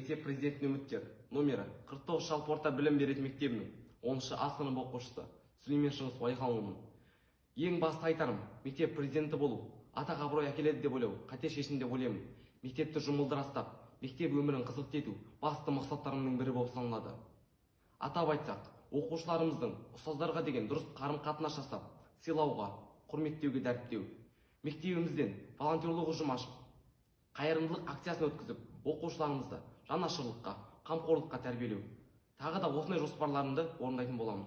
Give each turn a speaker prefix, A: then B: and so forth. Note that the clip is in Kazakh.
A: Мектеп президентіне үміткер номері 49 жалпы орта білім беретін мектебінің 10 А сынып оқушысы Сүлеймен Шыңғыс Уәлиханұлымын. Ең басты айтарым, мектеп президенті болу атақ, абырой әкеледі деп ойлау қате шешім деп ойлаймын. Мектепті жұмылдыра ұстап, мектеп өмірін қызықты ету басты мақсаттарымның бірі болып саналады. Атап айтсақ, оқушыларымыздың ұстаздарға деген дұрыс қарым қатынас жасап, сыйлауға, құрметтеуге дәріптеу, мектебімізден волонтерлық ұжым ашып, қайырымдылық акциясын өткізіп, оқушыларымызды жанашырлыққа, қамқорлыққа тәрбиелеу, тағы да осындай жоспарларымды орындайтын боламын.